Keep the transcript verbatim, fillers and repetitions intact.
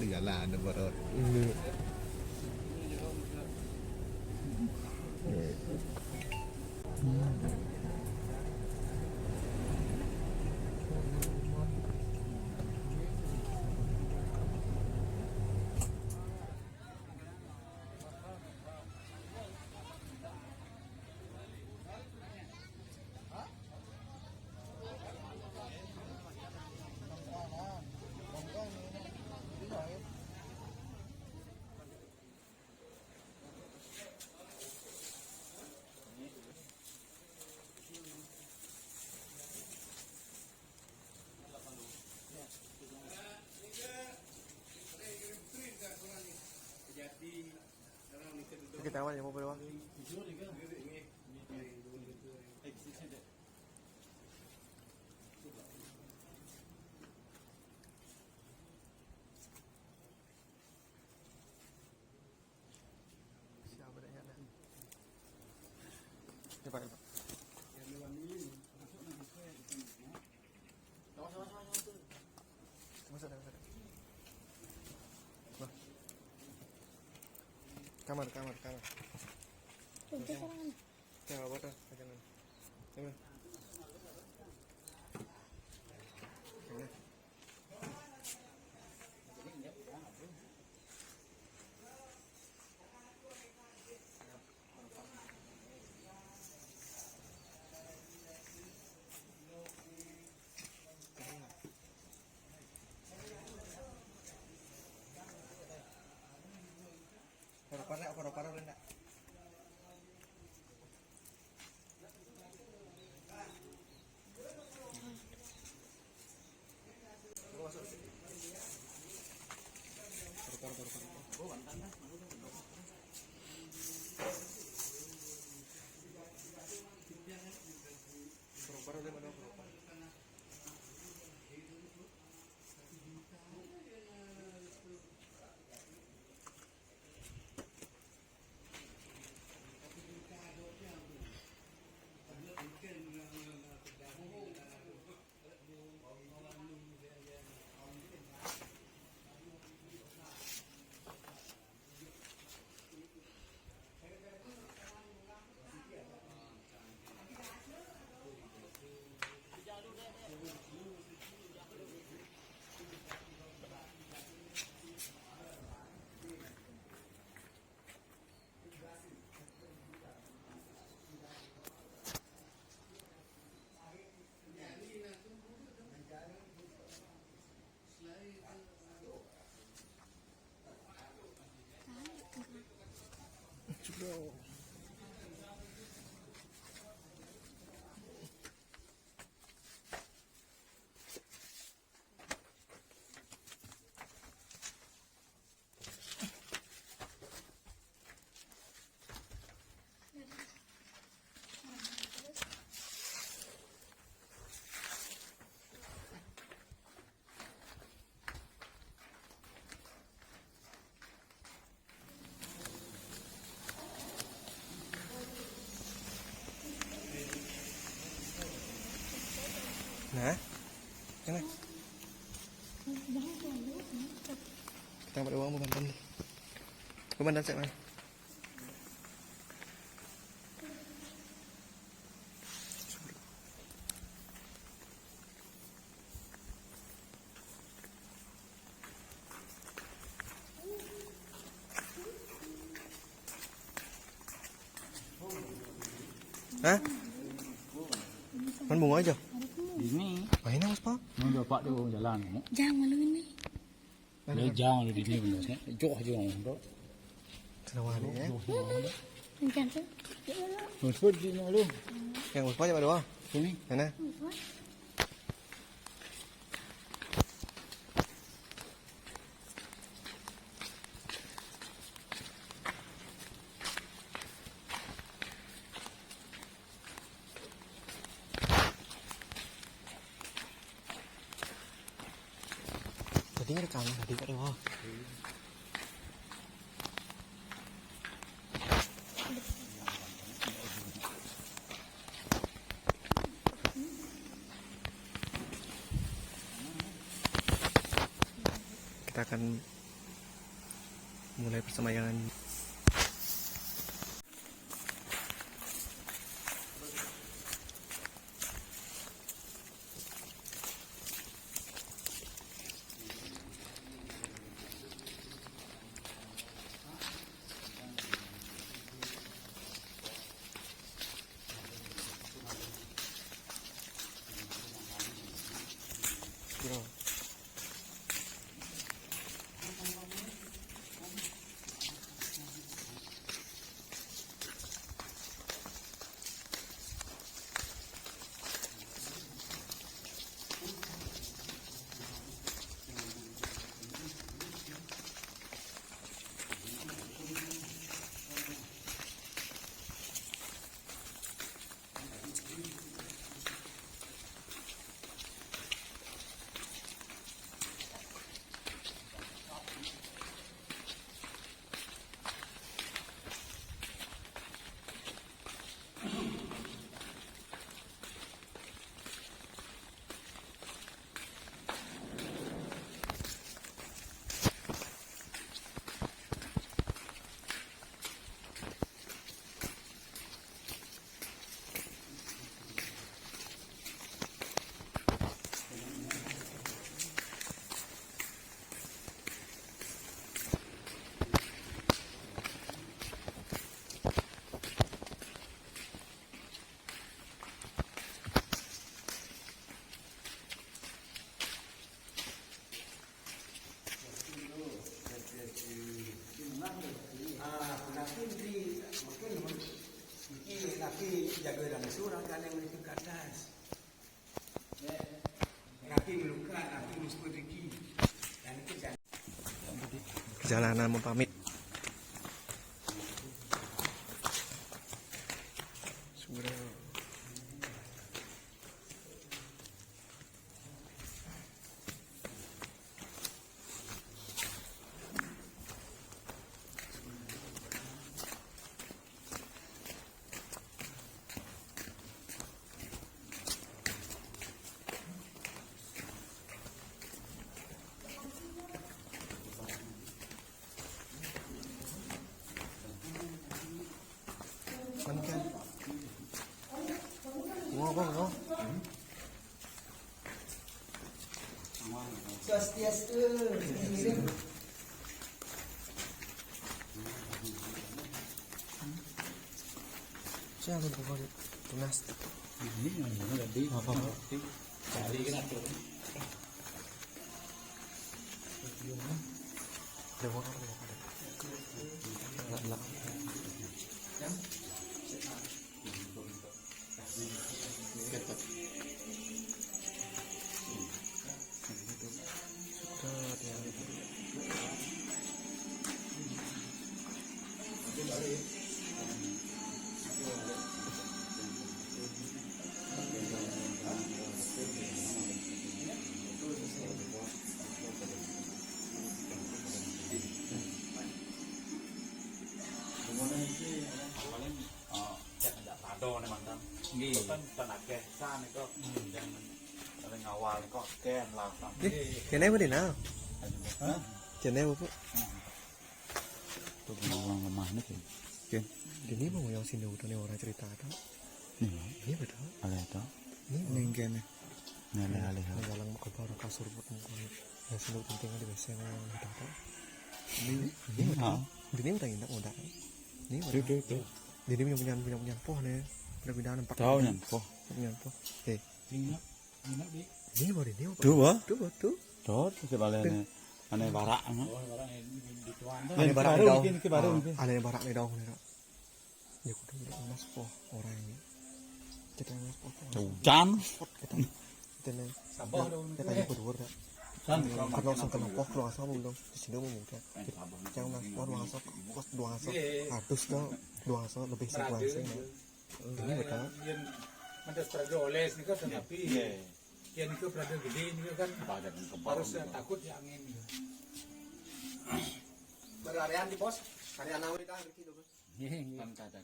Di jalan, ada baru. Ini. Sakit tangan ya, apa doang? Siapa dah ingat dah? Cepat, cepat. Masuk dah, masuk dah. Wah. Kamar, kamar, kamar. Tuh, dia serangan. Jangan apa dah, jangan. Jangan. Jangan. Paru-paru, paru-paru, Linda. Nah, ini. Kita dapat uang bukan tadi. Bukan dan saya. Hah? Main bunga aja. Ini. Mainnya, Mas, Pak. Ini bapak tu jalan. Jangan malu ini. Dia jangan lu di sini, benar, sih. Jauh aja orang tu. Senang hari, ya. Jauh, jauh, jauh. Macam tu. Maksud di mana lu? Yang Mas, Pak, siapa dua? Sini. Mana? Tadi ngerekam, tadi kat bawah. Kita akan Mulai persembahyangan. Perjalanan mau pamit. Surau. Swastiastu. Saya akan buka tunas. Ini yang ini tadi. Apa? Cari kan atur. Awalnya, eh, cek ndak pado nih mantan. Nggih. Itu kan bukan akeh san itu. Hmm. Dan paling awal kok ken lah. Nggih. Kene apa, Dina? Hah? Kene apa, Bu? Tuh, orang lemah nih, Ken. Ken. Ini mau yang sini udah nih orang cerita ada. Nih, Bang. Iya, betul. Ada itu. Ini ning kene. Nih, alih-alih. Nih, dalam kebar kasur buat mungkin. Ya, sini penting ada biasanya yang ada. Ini, ini, ini, ha? Ini udah indak, udah. Ini udah. Tuh, tuh, tuh. Jadi punya, punya, punya, punya poh nih. Udah pindahan empat. Tahu nih, poh. Punya poh. Eh. Ini, ini, Bi. Ini baru ini apa? Tuh, Bang. Tuh, Bang, tuh. Tuh, terus balik nih. Aneh barak, ha? Oh, barak ini di tuan. Aneh barak baru nih, dong. Ini baru. Ah, nih. Aneh barak nih, dong, nih, dong. Ya kudu udah emas poh orang ini. Kita emas poh. Hujan. Kita, kita nih. Sabar dong. Kita yang kedua dah. Kan karena langsung kena poh, kalau asal belum. Di sini mau muda. Kita emas poh, dua asal, kos dua asal. Iya. Harus dong, dua asal lebih sekelas ini. Ini betul. Yang ada serada oleh sini kan, tapi yang itu berada gede ini kan harus takut ya angin. Berarian di pos, karya nawi kan gitu, Bos. Iya, iya. Kan kata